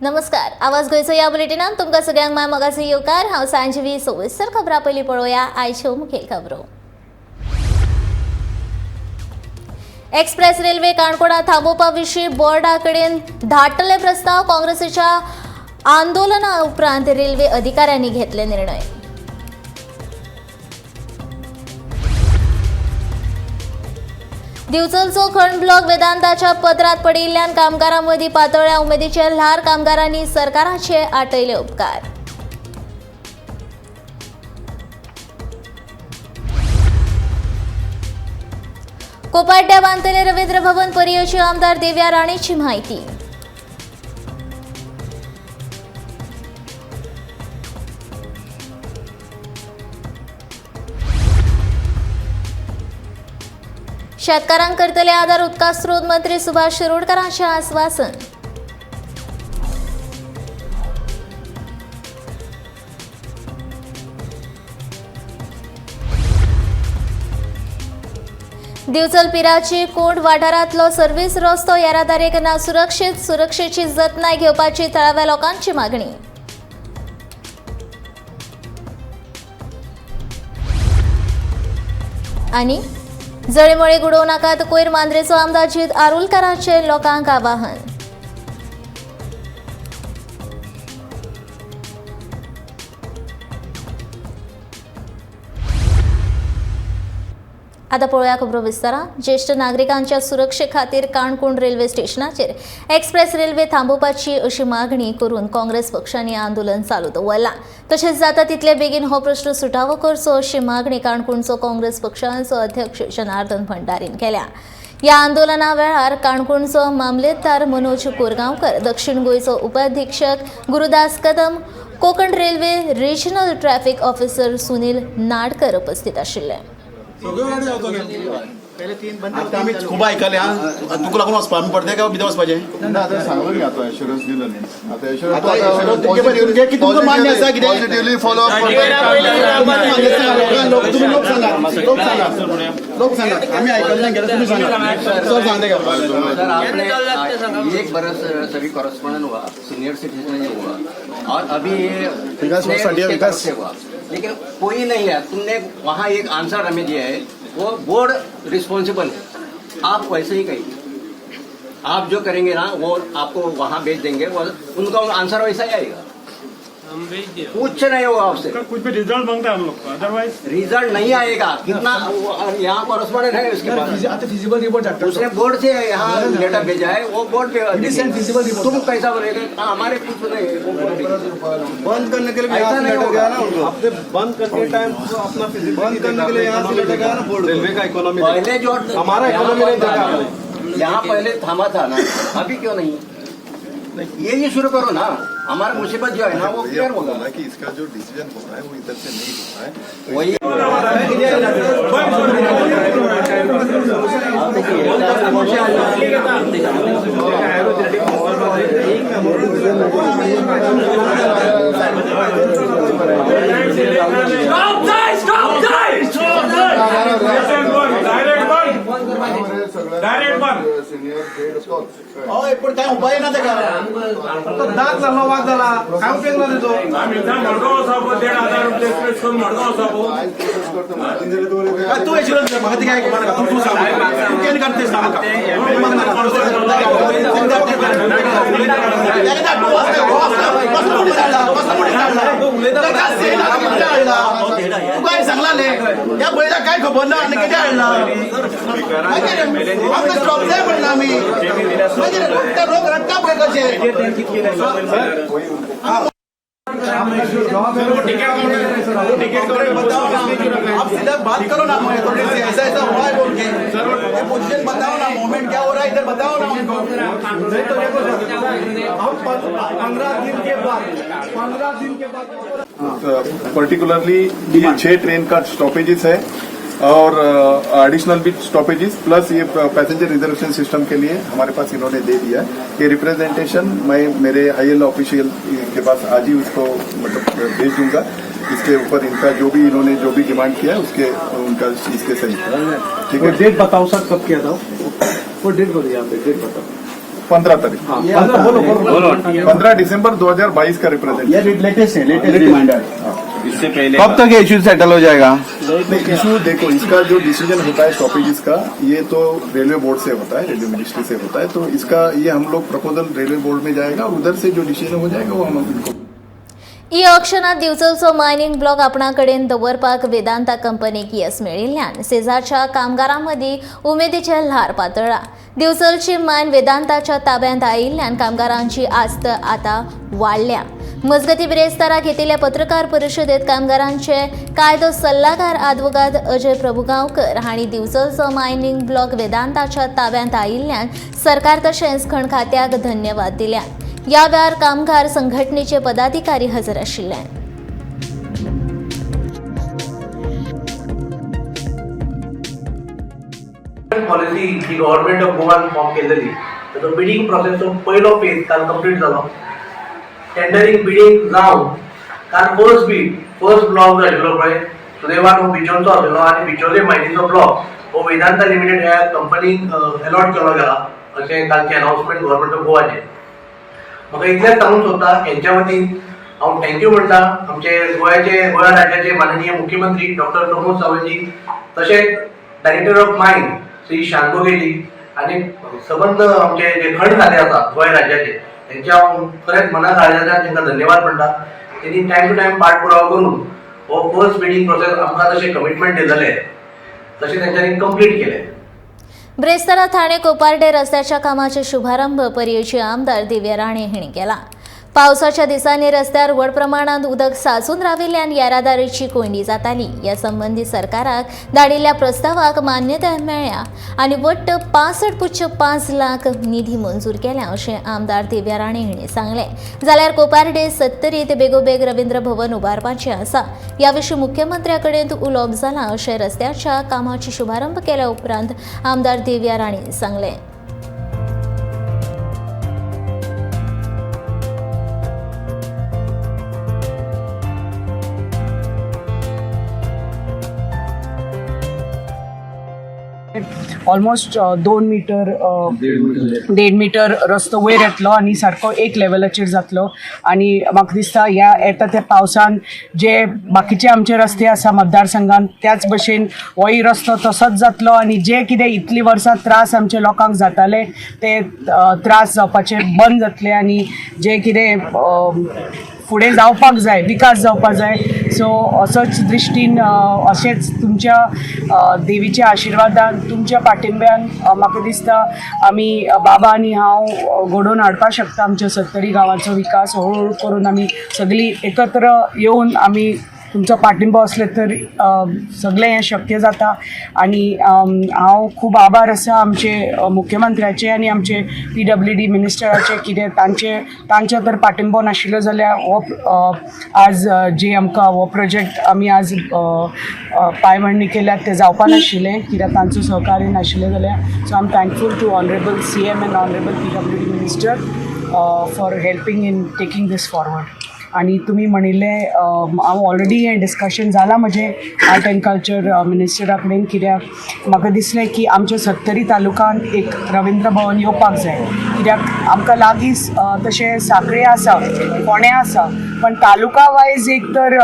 नमस्कार, आवाज गोंयचो ह्या बुलेटिनात तुमकां सगळ्यांक माय मोगाचो येवकार. हांव सांजवी. सविस्तर खबरां पयलीं पळोवया आयच्यो मुखेल खबरो. एक्सप्रेस रेल्वे काणकोणा थांबोवपा विशीं बोर्डा कडेन धाडटले प्रस्ताव. काँग्रेसीच्या आंदोलना उपरांत रेल्वे अधिकाऱ्यांनी घेतले निर्णय. दिवचलचो खण ब्लॉक वेदांताच्या पदरात पडिल्ल्यान कामगारां मदीं पातळ्ळ्या उमेदीचे ल्हार. कामगारांनी सरकाराचे आटयले उपकार. कोपाड्या बांधतले रवींद्र भवन, पर्येची आमदार देव्या राणेची माहिती. शेतकारांक करतले आदार, उदका स्रोत मंत्री सुभाष शिरोडकरांचे आस्वासन. दिवचल पिराची कोंड वाठारांतलो सर्व्हिस रस्तो येरादारीक ना सुरक्षीत. सुरक्षेची जतनाय घेवपाची थळाव्या लोकांची मागणी. आनी जळीमळी गुडोवं नाकात, कोयर मांद्रेचो आमदार जीत आरोलकाराचे लोकांक आवाहन. आता पळोवया खबरो विस्तारान. ज्येश्ठ नागरिकांच्या सुरक्षे खातीर काणकोण रेल्वे स्टेशनाचेर एक्सप्रेस रेल्वे थांबोवपाची अशी मागणी करून काँग्रेस पक्षांनी आंदोलन चालू दवरलां. तशेंच जाता तितले बेगीन हो प्रश्न सुटावो करचो अशी मागणी काणकोणचो काँग्रेस पक्षाचो अध्यक्ष जनार्दन भंडारीन केल्या. ह्या आंदोलना वेळार काणकोणचो मामलेदार मनोज कोरगांवकर, दक्षिण गोंयचो उपअधिक्षक Gurudas Kadam, Konkan railway regional traffic officer Sunil Nadkar उपस्थित आशिल्ले. सगळ्यो गाडी धांवतल्यो. आता आमी खूब आयकले हा, तुका लागून वचपा आमी पडते काय भितर वचपाचें? ना, आता सांगलो न्ही, आता एश्युरन्स दिलो न्ही, आता आता assurance तुमचे कितें तुमकां मान्य आसा कितें? Positively follow up. लोक तुम्ही लोक सांगा, लोक सांगा, लोक सांगा, आमी आयकले ना गेले, तुम्ही सांगा सर, सांगते का? सर, आपने एक बरस सभी कॉरेस्पॉन्डेंट हुआ, सीनियर सिटीजन हुआ और अभी ये विकास उसके साठी तरफ विकास। से हुआ, लेकिन कोई नहीं है. तुमने वहाँ एक आंसर हमें दिया है, वो बोर्ड रिस्पॉन्सिबल है. आप वैसे ही कहिए, आप जो करेंगे ना वो आपको वहाँ भेज देंगे, वो उनका आंसर वैसा ही आएगा. हम भेज दिया. कुछ नहीं होगा आपसे. कुछ भी रिजल्ट मांगता है हम लोग को, अदरवाइज रिजल्ट नहीं आएगा. कितना यहाँ कॉरेस्पॉन्डेंट है उसके पास. आता फिजिबल रिपोर्ट धाडटा. उसने बोर्ड से यहाँ लेटर भेजा है, वो board pay send feasible report. तुम कैसा बोलेगा? हाँ, हमारे कुछ नहीं है, वो बोर्ड पे। बंद करने के लिए ऐसा यहाँ से नहीं लेटर होगा। गया ना उनको. आपने बंद करके टाइम अपना बंद करने के लिए यहाँ से लेटर गया ना बोर्ड को. रेलवे का इकोनॉमी पहले जो हमारा इकोनॉमी नहीं देखा आपने. यहाँ पहले थामा था ना, अभी क्यों नहीं? ये ही शुरू करो ना, हमारा मुसीबत जो है ना वो ये क्लियर होगा. बोला कि इसका जो डिसीजन होता है वो इधर से नहीं होता है. वही. डायरेक्ट बंद. सगळ्या बंद. सिनियर हेड तोच. हय, पण काय उपाय ना तेका. दाग जालो, वाग जाला, काय उपयोग ना तेजो? आम्ही इथं मडगाव वचप, 1500 रुपये एक्सप्रेस करून मडगाव वचप. आयज प्रोसेस करता म्हणटा. काय तूं एश्युरन्स म्हाका ती काय खबर नाका. तूं तूं सांग, तूं केन्ना काडटा तें सांग म्हाका. म्हाका नाका. कसलो मनीस हाडला, कसलो मनीस हाडला, ताका सेल आनी कितें हाडला? तूं काय सांगला न्ही ह्या पळयता, काय खबर ना आनी कितें हाडला? मागीर आमकां स्टॉप जाय म्हणला आमी. मागीर ते लोक रडटा पळय कशे. बताओ ना, आप सीधा बात करो ना थोड़ी सी, ऐसा ऐसा हुआ है बोल के. ये पोजीशन बताओ ना, मोमेंट क्या हो रहा है इधर बताओ ना उनको. नहीं तो देखो सर, हम 15 दिन के बाद, 15 दिन के बाद पर्टिकुलरली ये छह ट्रेन का स्टॉपेजेस है और एडिशनल भी स्टॉपेजेस, प्लस ये पैसेंजर रिजर्वेशन सिस्टम के लिए हमारे पास इन्होंने दे दिया है. ये रिप्रेजेंटेशन मैं मेरे हाई ऑफिशियल के पास आज ही उसको मतलब भेज दूंगा. इसके ऊपर इनका जो भी इन्होंने जो भी डिमांड किया है उसके उनका इसके सही, ठीक है. डेट बताओ सर, कब किया था वो डेट बोलिए आप, डेट बताओ. 15 तारीख, 15 दिसंबर 2022 का रिप्रेजेंट। ये लेटेस्ट है, लेटेस्ट रिमाइंडर। इससे पहले कब तक ये इश्यू सेटल हो जाएगा? नहीं, इशू देखो, इसका जो डिसीजन होता है स्टॉपेजेस का, ये तो रेलवे बोर्ड से होता है, रेलवे मिनिस्ट्री से होता है। तो इसका ये हम लोग प्रपोजल रेलवे बोर्ड में जाएगा और उधर से जो डिसीजन हो जाएगा वो हम इनको ई ऑक्शनात दिवचलचो मायनिंग ब्लॉक आपणा कडेन दवरपाक वेदांता कंपनीक येस मेळिल्ल्यान सेजाच्या कामगारां मदीं उमेदीचें ल्हार पातळ्ळां। दिवचलची मायन वेदांताच्या ताब्यांत आयिल्ल्यान कामगारांची आस्त आतां वाडल्या। मजगतीं बिरेस्तारा घेतिल्ल्या पत्रकार परिशदेंत कामगारांचे कायदो सल्लागार आदवोगाद अजय प्रभुगांवकर हांणी दिवचलचो मायनिंग ब्लॉक वेदांताच्या ताब्यांत आयिल्ल्यान सरकार तशेंच खण खात्याक धन्यवाद दिल्या। या वेळार कामगार संघटनेचे पदाधिकारी हजर आशिल्ले। Policy he government of Goan form केलेली, ताचो बिडींग प्रोसेसचो पयलो फेज काल कंप्लीट जालो। टेंडरींग बिडींग जावन काल फर्स्ट बीड फर्स्ट ब्लॉक जो आशिल्लो पळय, सुदैवान हो बिचोलचो आशिल्लो आनी बिचोले मायनीचो ब्लॉक हो वेदांता लिमिटेड ह्या कंपनीक अलॉट केलो गेला अशें कालचें अनावन्समेंट गव्हर्मेंट ऑफ गोवाचें। म्हाका इतलेंच सांगूंक सोदता, हेंच्या वतीन हांव thank you म्हणटा आमचे गोंयाचे, गोंया राज्याचे माननीय मुख्यमंत्री डॉक्टर प्रमोद सावंतजी, तशेंच डायरेक्टर ऑफ मायन श्री शानभोगेजी आनी सबंद आमचे जे खण खाते आसा गोंय राज्याचे, हेंचे हांव खरेंच मना काळजाच्यान तांकां धन्यवाद म्हणटा। तेणी टायम टू टायम पाठपुरावा करून हो फर्स्ट बिडींग प्रोसेस आमकां जशें कमिटमेंट दिलेलें तशें तेंच्यांनी कंप्लीट केलें। ब्रेस्तारा ठाणे कोपार्डे रस्त्याच्या कामाचे शुभारंभ पर्येची आमदार दिव्या राणे हिणी केला। पावसाच्या दिसांनी रस्त्यार व्हड प्रमाणात उदक साचून राविल्ल्यान येरादारीची कोंयडी जाताली। या संबंदी सरकाराक धाडिल्ल्या प्रस्तावाक मान्यताय मेळ्ळ्या आनी वट्ट 65.5 लाख निधी मंजूर केल्या अशें आमदार दिव्या राणे हिणी सांगलें। जाल्यार कोपार्डे सत्तरीत बेगोबेग रवींद्र भवन उबारपाचें आसा। ह्या विशीं मुख्यमंत्र्या कडेन उलोवप जालां अशें रस्त्याच्या कामाची शुभारंभ केल्या उपरांत आमदार दिव्या राणे सांगलें। ऑलमोस्ट 2 मिटर 1.5 मिटर रस्तो वयर येतलो आनी सारको एक लेवलाचेर जातलो। आनी म्हाका दिसता ह्या येता त्या पावसान जे बाकीचे आमचे रस्ते आसा मतदारसंघान त्याच भशेन होय रस्तो तसोच जातलो आनी जे कितें इतलीं वर्सां त्रास आमच्या लोकांक जाताले ते त्रास जावपाचे बंद जातले आनी जे कितें फुडें जावपाक जाय, विकास जावपाक जाय, सो असोच दृश्टीन अशेंच तुमच्या देवीच्या आशिर्वादान, तुमच्या पाठिंब्यान म्हाका दिसता आमी बाबा आनी हांव घडोवन हाडपाक शकता आमच्या सत्तरी गांवाचो विकास। हळूहळू करून आमी सगळीं एकत्र येवन आमी तुमचो पाठिंबो आसलो तर सगळें हें शक्य जाता। आनी हांव खूब आभार आसा आमचे मुख्यमंत्र्याचे आनी आमचे PWD मिनिस्टराचे, कितें तांचे तर पाठिंबो नाशिल्लो जाल्यार हो आज जे आमकां हो प्रोजेक्ट आमी आज पांयमळणी केल्या ते जावपा नाशिल्लें, कित्याक तांचो सहकार्य नाशिल्लें जाल्यार। So I am thankful to honourable CM and honourable PWD minister for helping in taking this forward. आनी तुमी म्हणिल्लें हांव ऑलरेडी हें डिस्कशन जालां म्हजें आर्ट एंड कल्चर मिनिस्टरा कडेन, कित्याक म्हाका दिसलें की आमच्या सत्तरी तालुकान एक रवींद्र भवन येवपाक जाय, कित्याक आमकां लागीं तशें सांखळे आसा, फोंडें आसा, पण तालुका वायज एक तर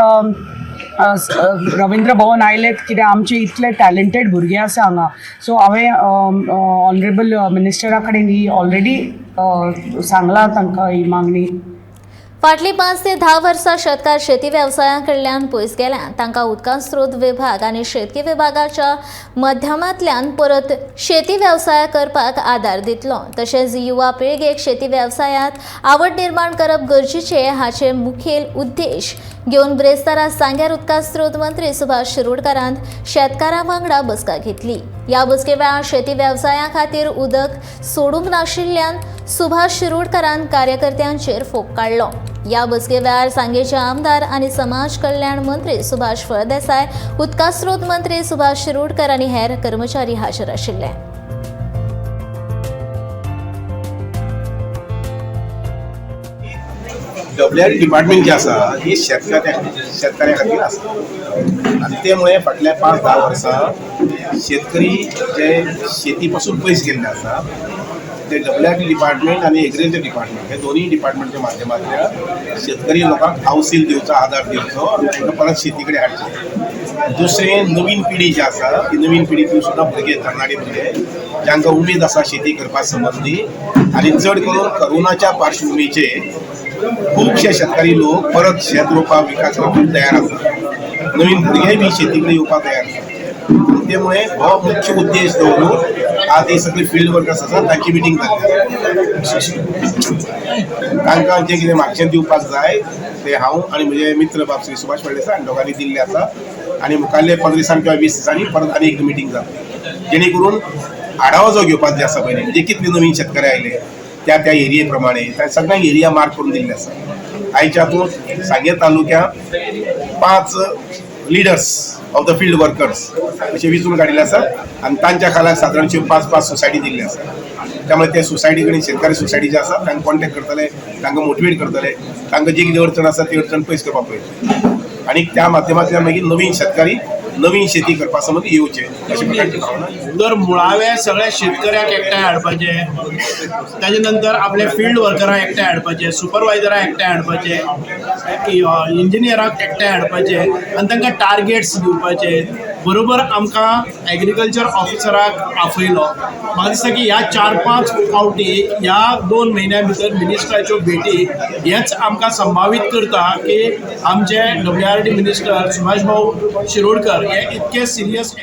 रवींद्र भवन आयलें कित्याक आमचे इतले टॅलेंटेड भुरगे आसा हांगा। सो हांवें ऑनरेबल मिनिस्टरा कडेन ही ऑलरेडी सांगलां तांकां ही मागणी। फाटलीं 5 ते 10 वर्सां शेतकार शेती वेवसाया कडल्यान पयस गेल्या। तांकां उदकां स्रोत विभाग आनी शेतकी विभागाच्या माध्यमांतल्यान परत शेती वेवसाय करपाक आदार दितलो। तशेंच युवा पिळगेक शेती वेवसायांत आवड निर्माण करप गरजेचें हाचे मुखेल उद्देश घेवन ब्रेस्तारा सांग्यार उदका स्रोत मंत्री सुभाष शिरोडकारान शेतकारां वांगडा बसका घेतली। ह्या बसके वेळार शेती वेवसाया खातीर उदक सोडूंक नाशिल्ल्यान सुभाष शिरोडकारान कार्यकर्त्यांचेर फोग काडलो। ह्या बसके वेळार सांगेचे आमदार आनी समाज कल्याण मंत्री सुभाष फळदेसाय, उदका स्रोत मंत्री सुभाष शिरोडकर आनी हेर कर्मचारी हाजीर आशिल्ले। डब्ल्यू डिपार्टमेंट जे आसा ही शेतकऱ्या खातीर आसा आनी ते मुळे फाटल्या 5-10 वर्सां शेतकरी जे शेती पासून पयस गेल्ले आसा ते डब्ल्यू आर डी डिपार्टमेंट आनी एग्रीकल्चर डिपार्टमेंट हे दोनूय डिपार्टमेंटच्या माध्यमांतल्यान शेतकरी लोकांक हावसील दिवचो, आदार दिवचो आनी तांकां परत शेती कडेन हाडचें. दुसरें, नवीन पिढी जी आसा ती नवीन पिढीतून सुद्दां भुरगे, तरणाटे भुरगे जांकां उमेद आसा शेती करपा संबंदी, आनी चड करून करोनाच्या पार्श्वभुमीचेर खुबशे शेतकरी लोक परत शेत रोवपाक, विकास करपाक तयार आसा. नवीन भुरगे बी शेती कडेन येवपाक तयार आसा. त्यामुळे हो मुख्य उद्देश दवरून आज ही सगळी फिल्ड वर्कर्स आसा तांची मिटींग जाली. तांकां जें कितें मार्गदर्शन दिवपाक जाय ते हांव आनी म्हजे मित्र बाब श्री सुभाष फळदेसाय हांणी दोगांनी दिल्लें आसा. आनी मुखाल्ले 15 दिसांनी किंवा 20 दिसांनी परत आनी एक मिटींग जातली, जेणे करून आढावो जो घेवपाक जे आसा पयलीं, म्हणजे कितले नवीन शेतकरी आयले त्या त्या एरिये प्रमाणे, त्या सगळ्यांक एरिया मार्क करून दिल्ले आसा. आयच्या हातूंत सांगें तालुक्यांत 5 leaders of the field workers अशे वेंचून काडिल्ले आसात आनी तांच्या खाला सादारणश्यो 5-5 सोसायटी दिल्ली आसा. त्यामुळे ते सोसायटी कडेन, शेतकारी सोसायटी जे आसा तांकां कॉन्टेक्ट करतले, तांकां मोटिवेट करतले, तांकां जी कितें अडचण आसा ती अडचण पयस करपाक पळयतले आनी त्या माध्यमांतल्यान मागीर नवीन शेतकारी नवीन शेती करपा संबंदी येवचे अशे प्रकारची भावना. तर मुळावे सगळ्या शेतकऱ्याक एकठांय हाडपाचे, ताजे नंतर आपले फिल्ड वर्करांक एकठांय हाडपाचे, सुपरवायजरांक एकठांय हाडपाचे, इंजिनियरांक एकठांय हाडपाचे आनी तांकां टार्गेट्स दिवपाचे. बरोबर आमकां एग्रीकल्चर ऑफिसराक आपयलो. म्हाका दिसता की ह्या 4-5 फावटी ह्या 2 म्हयन्या भितर मिनिस्टराच्यो भेटी हेच आमकां संभावीत करता की आमचे WRD minister Subhash भाऊ शिरोडकर हे इतके सिरियस.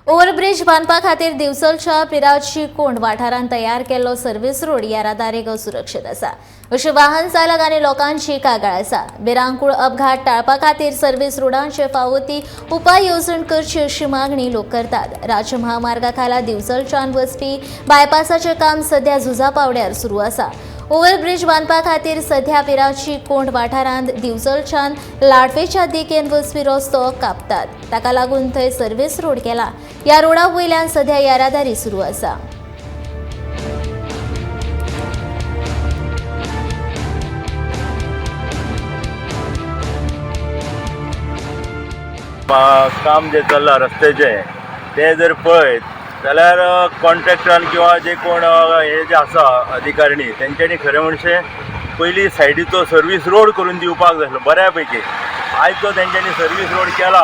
ओव्हरब्रिज बांदपा खातीर दिवचलच्या पिराची कोंड वाठारांत तयार केल्लो सर्व्हिस रोड येरादारीक असुरक्षीत आसा अशी वाहन चालक आनी लोकांची कागाळ आसा. भिरांकूळ अपघात टाळपा खातीर सर्व्हिस रोडांचे फावो ती उपाय येवजण करची अशी मागणी लोक करतात. राज्य महामार्गा खाला दिवचलच्यान वचपी बायपासाचें काम सध्या झुजा पावड्यार सुरू आसा. ओव्हरब्रिज बांदपा खातीर सध्या पिराची कोंड वाठारांत दिवचलच्यान लाडवेच्या दिकेन वचपी रस्तो कापतात, ताका लागून थंय सर्व्हिस रोड केला. ह्या रोडा वयल्यान सध्या येरादारी सुरू आसा. काम जे चल्लां रस्त्याचें तें जर पळयत जाल्यार कॉन्ट्रॅक्टरान किंवा जे कोण हे जे आसा अधिकारिणी तेंच्यांनी खरें म्हणचे पयलीं सायडीचो सर्वीस रोड करून दिवपाक जाय आसलो बऱ्या पैकी. आयज जो तेंच्यांनी सर्वीस रोड केला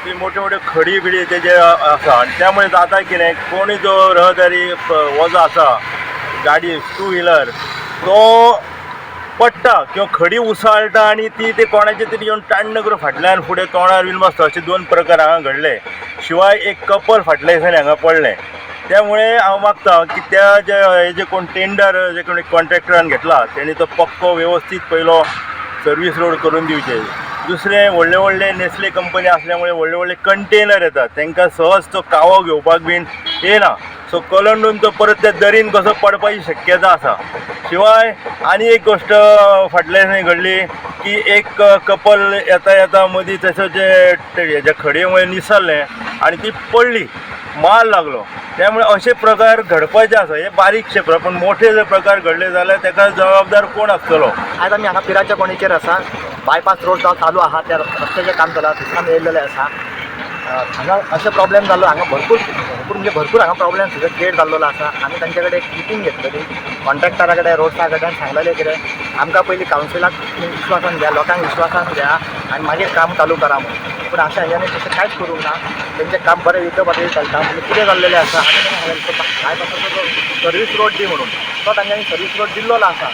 ती मोठे मोठे खडी बिडी तेजे आसा आनी त्यामुळे जाता कितें, कोणी जो रहदारी वजो आसा गाडी टू व्हिलर तो पडटा किंवा खडी उसळटा आनी ती ते कोणाचे तरी येवन टाण्ण करून फाटल्यान फुडें तोंडार बीन बसता. अशे 2 प्रकार हांगा घडले. शिवाय एक कपल फाटल्या दिसांनी हांगा पडलें. त्यामुळे हांव मागता की त्या जे हे जे कोण टेंडर जे कोणी कॉन्ट्रॅक्टरान घेतला तेणी तो पक्को वेवस्थीत पयलो सर्वीस रोड करून दिवचे. दुसरें, व्हडले व्हडले नेस्ले कंपनी असल्यामुळे व्हडले व्हडले कंटेनर येतात, तांकां सहज तो कावो घेवपाक बीन येना. सो कलंडून तो परत त्या दरीन कसो पडपाची शक्यता आसा. शिवाय आनी एक गोश्ट फाटल्या दिसांनी घडली की एक कपल येता येता मदीं तसो जे हेज्या खडये निसरलें आनी ती पडली, माल लागलो. त्यामुळे अशे प्रकार घडपाचे आसा. हे बारीकशे प्रकार, पूण मोठे जर प्रकार घडले जाल्यार ताका जबाबदार कोण आसतलो. आयज आमी हांगा पिराच्या कोणीचेर आसा. बायपास रोड जो चालू आहा त्या रस्त्याचें काम चला, थंयसर आमी येयल्लेले आसा. हांगा अशें प्रॉब्लेम जाल्लो, हांगा भरपूर भरपूर म्हणजे भरपूर हांगा प्रॉब्लेम सुद्दां क्रिएट जाल्लो आसा. आमी तांचे कडेन एक मिटींग घेतलेली, कॉन्ट्रॅक्टरा कडेन, रोड्सा कडेन सांगलेलें कितें आमकां पयलीं कावन्सिलाक विश्वासान घ्या, लोकांक विश्वासान घ्या आनी मागीर काम चालू करा म्हणून. पूण अशें हेंच्यांनी तशें कांयच करूंक ना. तेंचें काम बरें युद्ध पातळीर चलता. म्हणजे कितें जाल्लेलें आसा, आमी तांकां सांगलेलें बायपासाचो जो सर्वीस रोड दी म्हणून, तो तांच्यांनी सर्वीस रोड दिल्लो आसा.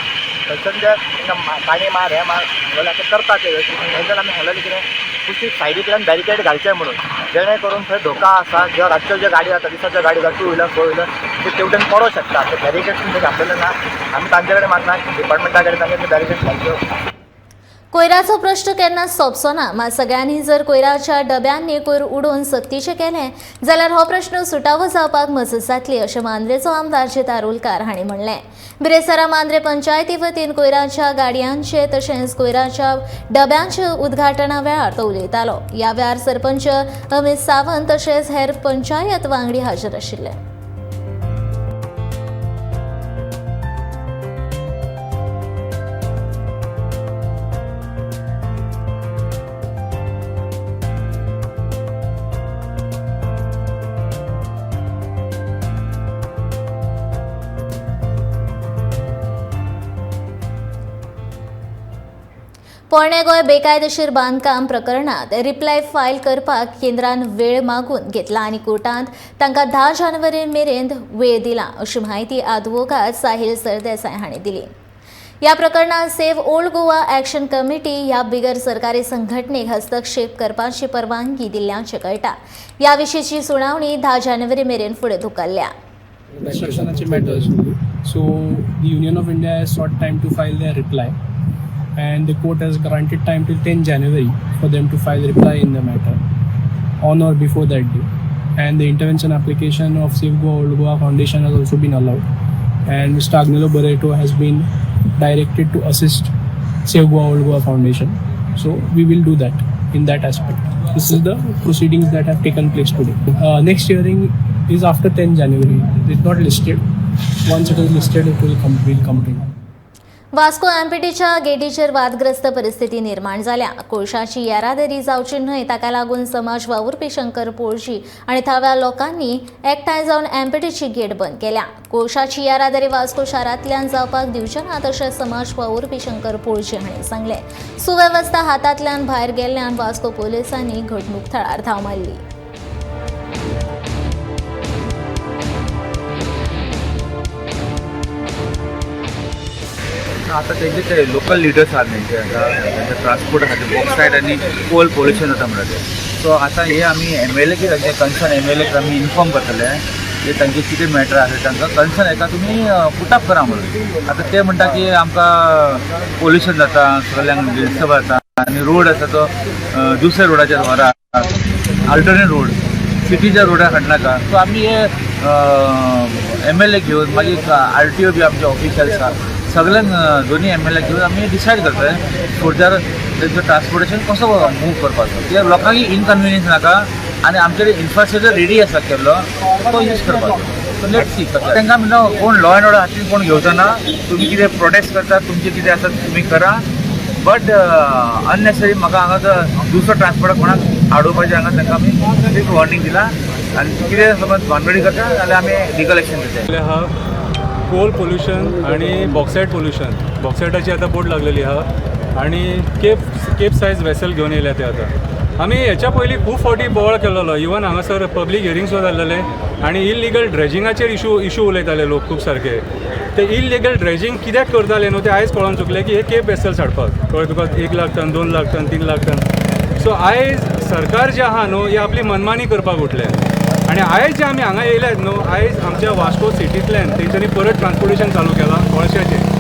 थंयसर जे तांकां काणी मार हें मार जाल्यार ते करता ते थंयसर आमी सांगलेलें कितें कुशीक सायडींतल्यान बॅरिकेड घालचें म्हणून, जेणे करून थंय धोका आसा. जेवा रातच्यो ज्यो गाडी जाता, दिसाच्यो गाडी जाता, टू व्हिलर फोर व्हिलर ते तेवटेन पडोंक शकता. ते बॅरिकेड थंय घातलेले ना. आमी तांचे कडेन मागना, डिपार्टमेंटा कडेन तांचे बॅरिकेड घालच्यो. कोयराचो प्रश्न केन्ना सोंपचो ना, मात सगळ्यांनी जर कोयराच्या डब्यांनी कोयर उडोवन सक्तीचें केलें जाल्यार हो प्रश्न सुटावो जावपाक मजत जातली अशें मांद्रेचो आमदार जित आरोलकार हांणी म्हणलें. बिरेस्तारा मांद्रे पंचायती वतीन कोयराच्या गाडयांचे तशेंच कोयराच्या डब्यांचे उद्घाटना वेळार तो उलयतालो. ह्या वेळार सरपंच अमित सावंत तशेंच हेर पंचायत वांगडी हाजीर आशिल्ले. पोरणे गोंय बेकायदेशीर बांदकाम प्रकरणात रिप्लाय फायल करपाक केंद्रान वेळ मागून घेतला आनी कोर्टांत तांकां 10 जानेवारी मेरेन वेळ दिला अशी म्हायती आदवोगाद साहिल सरदेसाय हांणी दिली. या प्रकरणात save old Goa action committee ह्या बिगर सरकारी संघटनेक हस्तक्षेप करपाची परवानगी दिल्ल्याचें कळटा. ह्या विशींची सुनावणी 10 जानेवारी मेरेन फुडें धुकल्ल्या. Constructionaचे matters. So the Union of India has sought time to file their reply, and the court has granted time till 10 January for them to file reply in the matter on or before that day. And the intervention application of Save Goa Old Goa Foundation has also been allowed, and Mr. Agnelo Barreto has been directed to assist Save Goa Old Goa Foundation. So we will do that in that aspect. This is the proceedings that have taken place today. Next hearing is after 10 January. It's not listed. Once it is listed, it will come. Will come to you. Vasco एमपीटीच्या गेटीचेर वादग्रस्त परिस्थिती निर्माण जाल्या. कोळशाची येरादारी जावची न्हय ताका लागून समाज वावुरपी शंकर पोळजी आनी थळाव्या लोकांनी एकठांय जावन एमपीटीची गेट बंद केल्या. कोळशाची येरादारी वास्को शारांतल्यान जावपाक दिवचे नात अशें समाज वावुरपी शंकर पोळजी हांणी सांगलें. सुवेवस्था हातांतल्यान भायर गेल्ल्यान वास्को पोलिसांनी घडणूक थळार धांव मारली. आता तेंचे ते लोकल लिडर्स आहात तेंचे आतां तेंचे ट्रान्सपोर्ट आहा ते बॉक्सायड आनी कोल पोल्युशन जाता म्हणटा ते. सो आतां हे आमी एम एल एक तांचे कन्सर्न एम एल एक आमी इन्फॉर्म करतले की तांचे कितें मॅटर आसा तांकां कन्सर्न हेका तुमी पुटअप करा म्हणून. आतां ते म्हणटा की आमकां पोल्युशन जाता, सगळ्यांक डिस्टर्ब जाता आनी रोड आसा तो दुसऱ्या रोडाचेर व्हरा, अल्टरनेट रोड सिटीच्या रोडार हाडनाका. सो आमी हे एम एल ए घेवन मागीर आर टी ओ बी आमचे ऑफिशल्स आसा सगळ्यांक दोनी एम एल ए घेवन आमी डिसायड करतले फुडर तेंचो ट्रान्सपोर्टेशन कसो मूव करपाचो, कित्याक लोकांक इनकन्विनियन्स नाका आनी आमचे इन्फ्रास्ट्रक्चर रेडी आसा केल्लो तो यूज करपाचो. सो let see तांकां म्हणटा कोण लॉ एंड ऑर्डर हातीन कोण घेवचो ना, तुमी कितें प्रोटेस्ट करता तुमचें कितें आसा तुमी करा, बट अननेसेसरी म्हाका हांगा दुसरो ट्रान्सपोर्ट कोणाक आडोवपाचें हांगा तांकां आमी वॉर्निंग दिला आनी कितें समज भानगडी करता जाल्यार आमी लिगल एक्शन घेतले. हा कोल पोल्युशन आणि बॉक्सायड पोल्युशन, बॉक्सायडाची आतां बोर्ड लागलेली आहा आणि केप सायज वेसल घेवन येयल्या ते. आतां आमी हेच्या पयलीं खूब फावटी बोवाळ केल्लो, इवन हांगासर पब्लीक हियरिंग सुद्दां जाल्लेले आनी इलिगल ड्रेजिंगाचेर इशू उलयताले लोक खूब सारके. ते इलिगल ड्रेजिंग कित्याक करताले न्हू ते आयज कळोन चुकलें की हे केप वेसल्स हाडपाक, कळ्ळें तुका, 1 lakh ton, 2 lakh ton, 3 lakh ton. So आयज सरकार जें आहा न्हू हे आपली मनमानी करपाक उठले आनी आयज जे आमी हांगा येयल्यात न्हू, आयज आमच्या वास्को सिटींतल्यान तेंच्यांनी परत ट्रान्सपोर्टेशन चालू केलां कोळशाचें.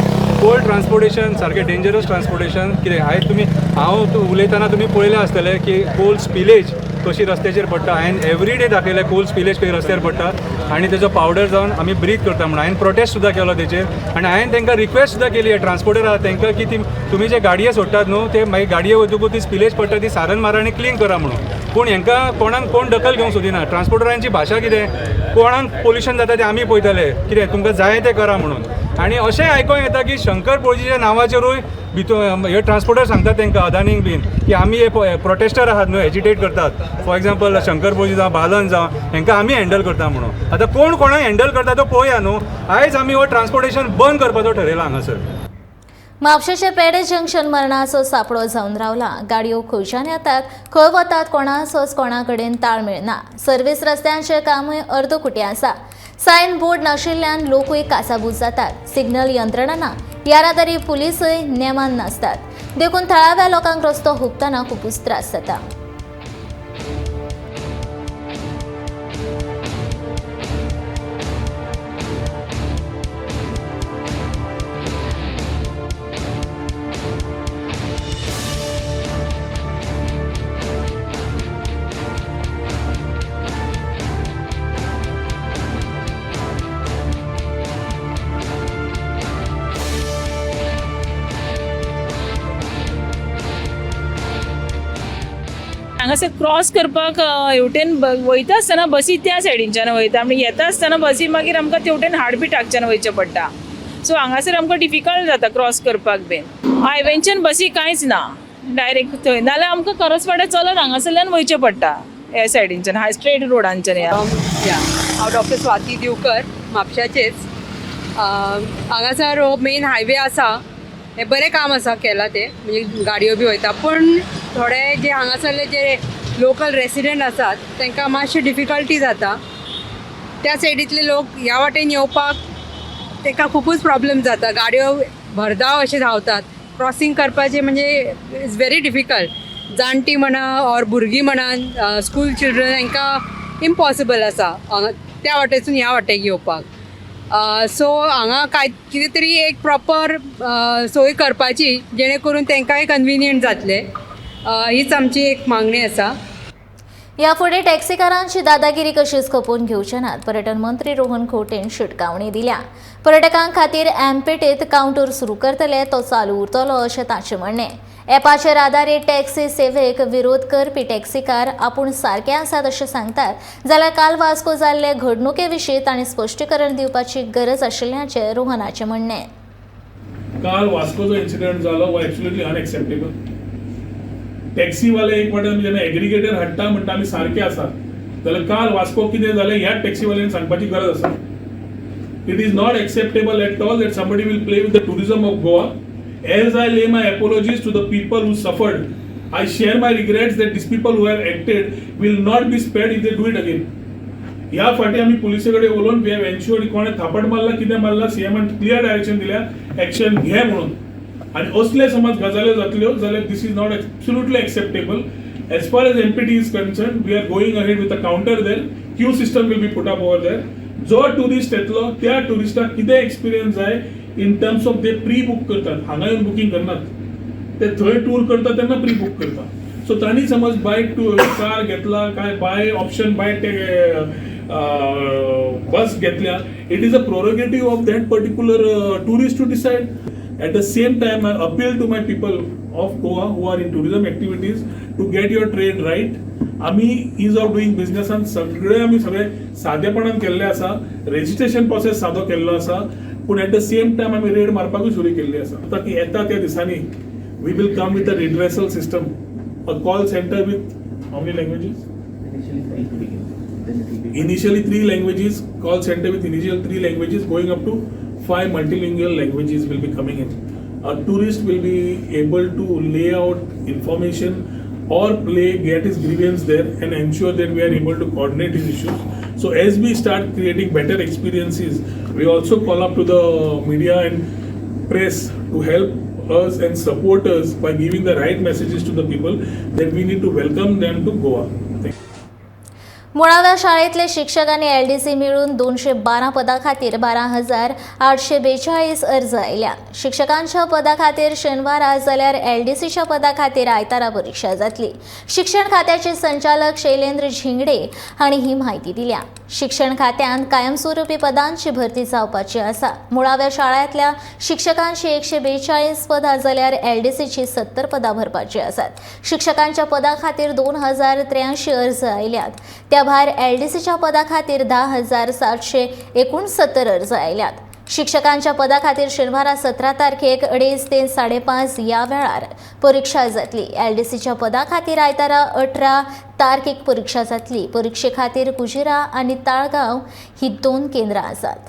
कोल ट्रान्सपोर्टेशन सारकें डेंजरस ट्रान्सपोर्टेशन कितें आयज तुमी हांव उलयतना तुमी पळयलें आसतलें की कोल स्पिलेज कशी रस्त्याचेर पडटा. हांवें एवरी डे दाखयलें कोल स्पिलेज कशी रस्त्यार पडटा आनी तेजो पावडर जावन आमी ब्रीथ करता म्हणून. हांवें प्रोटेस्ट सुद्दां केलो तेचेर आनी हांवें तांकां रिक्वेस्ट सुद्दां केली ट्रान्सपोर्टर आहा तांकां की ती तुमी जे गाडये सोडटात न्हू ते मागीर गाडये वयतकूच ती स्पिलेज पडटा ती सारन मारा आनी क्लीन करा म्हणून. पूण हांकां कोणाक कोण दखल घेवंक सोदिना. ट्रान्सपोर्टरांची भाशा कितें, कोणाक पोल्युशन जाता तें आमी पळयतले, कितें तुमकां जाय तें करा म्हणून. आनी अशें आयकोंक येता की शंकर पोळजीच्या नांवाचेरूय भितर हे ट्रान्सपोर्टर सांगतात तांकां अदानींक बीन की आमी हे प्रोटेस्टर आहात न्हू, एजिटेट करतात. फॉर एग्जाम्पल शंकर पोळजी जावं बालन जावं हांकां आमी हँडल करता म्हणून. आतां कोण कोणाक हँडल करता तो पळोवया न्हू. आयज आमी हो ट्रान्सपोर्टेशन बंद करपाचो ठरयला हांगासर. म्हापशेंचे पेडे जंक्शन मरणाचो सापडो जावन रावला. गाडयो खंयच्यान येतात, खंय वतात कोणाचोच कोणा कडेन ताळमेळ ना. सर्वीस रस्त्यांचें कामूय अर्दकुटें आसा. सायन बोर्ड नाशिल्ल्यान लोकूय कासाबूज जातात. सिग्नल यंत्रणा ना, येरादारी पुलिसूय नेमान नासतात, देखून थळाव्या लोकांक रस्तो हुपतना खुबूच त्रास जाता. हांगासर क्रॉस करपाक हेवटेन वयता आसतना बसी त्या सायडीनच्यान वयता आनी येता आसतना बसी मागीर आमकां तेवटेन हाडपिटाकच्यान वयचें पडटा. सो हांगासर आमकां डिफिकल्ट जाता क्रॉस करपाक बीन. हायवेच्यान बसी कांयच ना, डायरेक्ट थंय, नाल्यार आमकां करसवाड्या चलत हांगासरल्यान वयचें पडटा ह्या सायडीनच्यान, हाय स्ट्रेट रोडांच्यान. ह्या हांव डॉक्टर स्वाती दिवकर, म्हापशाचेच. हांगासर हो मेन हायवे आसा हें बरें काम आसा केलां तें, म्हणजे गाडयो बी वयता, पूण थोडे जे हांगासरले जे लोकल रेसिडंट आसात तांकां मातशी डिफिकल्टी जाता. त्या सायडींतले लोक ह्या वाटेन येवपाक तांकां खुबूच प्रॉब्लम जाता. गाडयो भरधाव अशे धांवतात, क्रॉसींग करपाचें म्हणजे it's very difficult. जाणटी म्हणा ऑर भुरगीं म्हणा, स्कूल चिल्ड्रन, हांकां इम्पॉसिबल आसा हांगा त्या वाटेसून ह्या वाटेक येवपाक. सो हांगा काय कितें तरी एक प्रॉपर सोय करपाची, जेणे करून तांकांय कन्विनियंट जातलें, हीच आमची एक मागणी आसा. या फुडें टॅक्सीकारांची दादागिरी कशीच खपोवन घेवचे नात, पर्यटन मंत्री रोहन खंवटेन शिटकावणी दिल्या. पर्यटकां खातीर एमपीटीत कावंटर सुरू करतले, तो चालू उरतलो अशें ताचें म्हणणें. एपाचेर आदारीत टॅक्सी सेवेक विरोध करपी टॅक्सीकार आपूण सारके आसात अशें सांगतात, जाल्यार काल वास्को जाल्ले घडणुके विशीं तांणी स्पश्टीकरण दिवपाची गरज आशिल्ल्याचें रोहनाचें म्हणणें. काल वास्को जो इन्सिडंट जालो हो एब्सोल्युटली अनएक्सेप्टेबल. टॅक्सीवाले एक वाटेन जेन्ना एग्रिगेटर हाडटा म्हणटा आमी सारके आसात, जाल्यार काल वास्को कितें जालें ह्या टॅक्सीवाल्यांनी सांगपाची गरज आसा. It is not acceptable at all that somebody will play with the tourism of Goa. As I lay my apologies to the people who suffered, I share my regrets that these people who have acted will not be spared if they do it again. ह्या फाटी आमी पुलिसे कडेन उलोवन we have एन्शुअर्ड, कोणें थापट मारला, कितें मारला, सीएमान क्लियर डायरेक्शन दिल्या एक्शन घे म्हणून. आनी असले समज गजाल्यो जातल्यो जाल्यार this is not absolutely acceptable. As far as MPT is concerned, we are going ahead with a counter there. Queue system will be put up over there. जो टुरिस्ट येतलो त्या टुरिस्टाक कितें एक्सपिरियन्स जाय इन टर्म्स ऑफ ते pre book करतात, हांगा येवन booking करनात, ते थंय टूर करता तेन्ना प्री बूक करता. सो तांणी समज बाय टू कार घेतला काय बाय ऑप्शन बाय ते बस घेतल्या, it is a prerogative of that particular tourist to decide. At the same time, I appeal to my people of Goa who are in tourism activities to get your trade right. आमी is of doing बिझनेसान सगळे आमी सगळे सादेपणान केल्ले आसा, registration process सादो केल्लो आसा, पूण एट the same time आमी रेड मारपाकूय सुरू केल्ली आसा. आतां की येता त्या दिसांनी we will come with a redressal system, a call center with how many languages? Initially three languages, call center with initial three languages, going up to five multilingual languages will be coming in. A tourist will be able to lay out information or play get his grievance there and ensure that we are able to coordinate his issues. So as we start creating better experiences, we also call up to the media and press to help us and support us by giving the right messages to the people that we need to welcome them to Goa. Thank you. मुळाव्या शाळेतले शिक्षक आनी LDC मेळून 212 पदां खातीर 12,842 अर्ज आयल्या. शिक्षकांच्या पदा खातीर शेनवारा जाल्यार एलडीसीच्या पदा खातीर आयतारा परिक्षा जातली. शिक्षण खात्याचे संचालक शैलेंद्र झिंगडे हांणी ही म्हायती दिल्या. शिक्षण खात्यांत कायमस्वरुपी पदांची भरती जावपाची आसा. मुळाव्या शाळांतल्या शिक्षकांची 142 पदां जाल्यार एलडीसीची 70 पदां भरपाची आसात. शिक्षकांच्या पदां खातीर 2083 अर्ज आयल्यात. त्या भायर एलडीसीच्या पदा खातीर 10,769 अर्ज आयल्यात. शिक्षकांच्या पदा खातीर शेनवारा 17 तारखेक 2:30 ते 5:30 ह्या वेळार परिक्षा जातली. एलडीसीच्या पदा खातीर आयतारा 18 तारखेक परिक्षा जातली. परिक्षे खातीर कुजिरा आनी ताळगांव ही दोन केंद्रां आसात.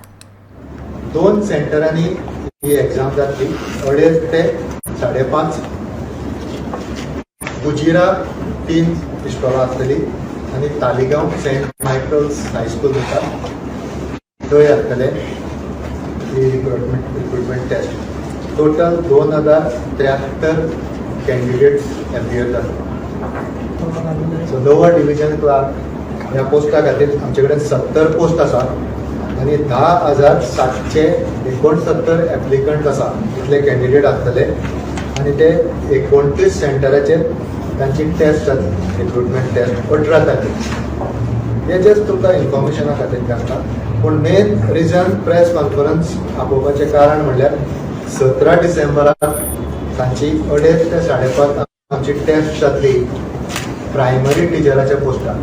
दोन सेंटरांनी ही एग्जाम जातली, 2:30 ते 5:30. कुजिरा तीन इस्कॉलां आसतली आनी तालिगांव सेंट मायकल्स हायस्कूल म्हणटा थंय आसतले ही recruitment test. Total 2073 candidates appear जाता. सो लोअर डिविजन क्लार्क ह्या पोस्टा खातीर आमचे कडेन 70 पोस्ट आसा आनी 10,769 एप्लिकंट आसा. इतले कॅन्डिडेट आसतले आनी ते 29 सेंटराचेर तांची टेस्ट जातली, रिक्रुटमेंट टेस्ट 18 तारखेक. हे जस्ट तुमकां इन्फॉर्मेशना खातीर सांगता, पूण मेन रिजन प्रेस कॉन्फरन्स आपोवपाचें कारण म्हणल्यार 17 डिसेंबराक तांची 2:30 ते 5:30 आमची टेस्ट जातली प्रायमरी टिचराच्या पोस्टाक.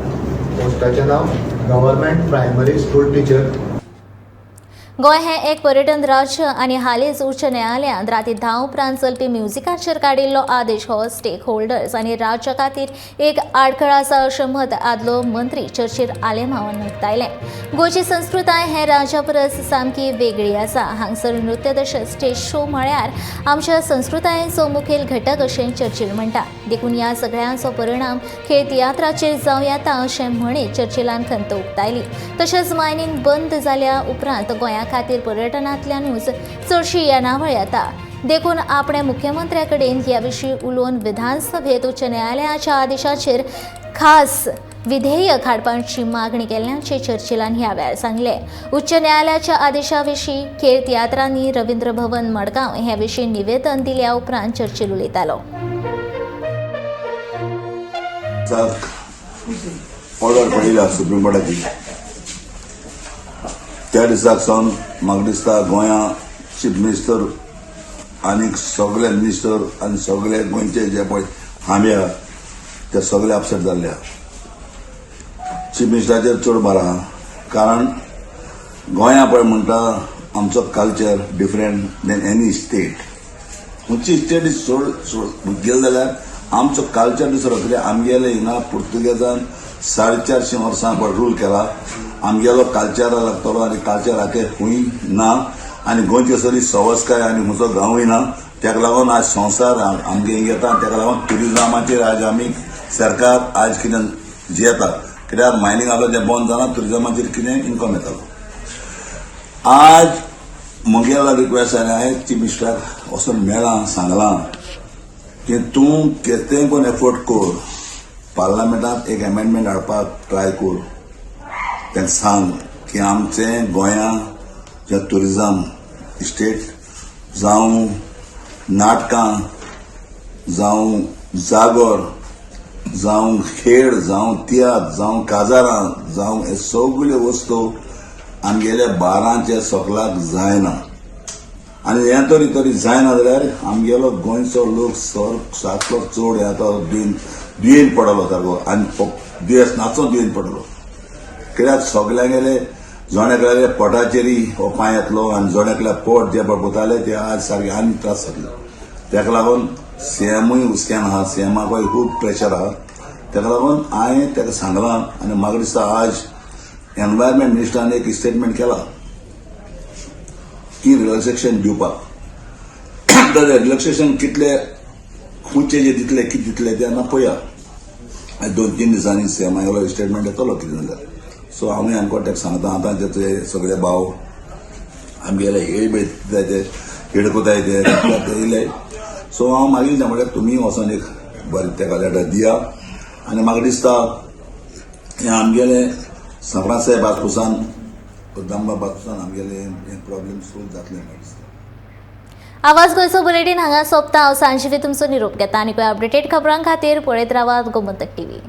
पोस्टाचें नांव गव्हर्मेंट प्रायमरी स्कूल टिचर. गोंय हें एक पर्यटन राज्य आनी हालींच उच्च न्यायालयान राती 10 उपरांत चलपी म्युझिकाचेर काडिल्लो आदेश हो स्टेक होल्डर्स आनी राज्या खातीर एक आडखळ आसा अशें मत आदलो मंत्री चर्चील आलेमांवान उक्तायलें. गोंयची संस्कृताय हें राज्या परस सामकी वेगळी आसा. हांगसर नृत्य तशेंच स्टेज शो म्हळ्यार आमच्या संस्कृतायेचो मुखेल घटक अशें चर्चील म्हणटा. देखून ह्या सगळ्यांचो परिणाम खेळ तियात्राचेर जावं येता अशें म्हणीत चर्चिलान खंत उक्तायली. तशेंच मायनिंग बंद जाल्या उपरांत गोंया खातीर पर्यटनांतल्यानूच चडशी येणावळ येता. देखून आपणे मुख्यमंत्र्या कडेन ह्या विशीं उलोवन विधानसभेत उच्च न्यायालयाच्या आदेशाचेर खास विधेयक हाडपाची मागणी केल्ल्याचें चर्चिलान ह्या वेळार सांगलें. उच्च न्यायालयाच्या आदेशा विशीं खेळ तियात्रांनी रवींद्र भवन मडगांव हे विशीं निवेदन दिल्या उपरांत चर्चिल उलयतालो. ऑर्डर पडिल्ली सुप्रीम कोर्टाची त्या दिसाक सावन म्हाका दिसता गोंया चीफ मिनिस्टर आनी सगळे मिनिस्टर आनी सगळे गोंयचे जे पळय हांबे आहा ते सगळे अपसेट जाल्ले आहा. चीफ मिनिस्टराचेर चड भार आहा, कारण गोंया पळय म्हणटा आमचो culture different than any state. खंयची स्टेट सोड गेले जाल्यार आमचो कल्चर दुसरो, कित्याक आमगेले हिंगा पुर्तुगेजान 450 वर्सां पळय रूल केला. आमगेलो कल्चरा लागतलो आनी कल्चराचेर खंय ना आनी गोंयची सगळी सवस्काय आनी खंयचो गांवूय ना. ताका लागून आज संवसार आमगे हिंगा येता. ताका लागून ट्युरिजमाचेर आज आमी सरकार आज कितें जियेता, कित्याक मायनिंग आसलो तें बंद जालां, ट्युरिजमाचेर कितें इनकम येतालो. आज म्हगेलो रिक्वेस्ट आनी हांवें चीफ मिनिस्टराक वचून मेळ्ळां, सांगलां की तूं कितेंय पण एफर्ट कर, पार्लमेंटांत एक एमेंडमेंट हाडपाक ट्राय कर. तांकां सांग की आमचें गोंया जें ट्युरिजम स्टेट जावं नाटकां जावं जागोर जावं खेळ जावं तियात्र जावं काजारां जावं हे सगल्यो वस्तू आमगेल्या बारांचे सोकलाक जायना. आनी हें तरी तरी जायना जाल्यार आमगेलो गोंयचो लोक सारको चड हें आतां दुयेंत पडलो सारको आनी दुयेंस नाचो दुयेंत पडलो, कित्याक सगल्यांगेले जण एकल्याले पोटाचेरय हो पांय येतलो आनी जण एकल्या पोट जे पळयताले ते आज सारके आनी त्रास जातले. ताका लागून सीएमूय हुस्क्यान आहा, सीएमाकूय खूब प्रेशर आहा. ताका लागून हांवें ताका सांगलां आनी म्हाका दिसता आज एनवायरमेंट मिनिस्टरान एक स्टेटमेंट केला की रिलॅक्सेशन दिवपाक. तर रिलॅक्सेशन कितले खंयचे जे दितले कितें दितले ते आतां पळया. 2-3 दिसांनी सीएमागेलो स्टेटमेंट येतलो कितें जाल्यार. सो हांवूय आमकां ताका सांगता आतां ते सगळे भाव आमगेले हेळ बी ते हेडकोताय ते येयले. सो हांव मागीर म्हळ्यार तुमी वचोन एक बरें ताका लेटर दिया. आनी म्हाका दिसता हें आमगेलें सपना साहेब बाजपुसान दामबा बाजपुसान आमगेलें हें प्रॉब्लेम सोल्व जातलें म्हाका दिसता. आवाज गोंयचो बुलेटीन हांगा सोंपता. हांव सांजवी तुमचो निरोप घेता आनी अपडेटेड खबरां खातीर पळयत रावात गोमंतक टीव्ही.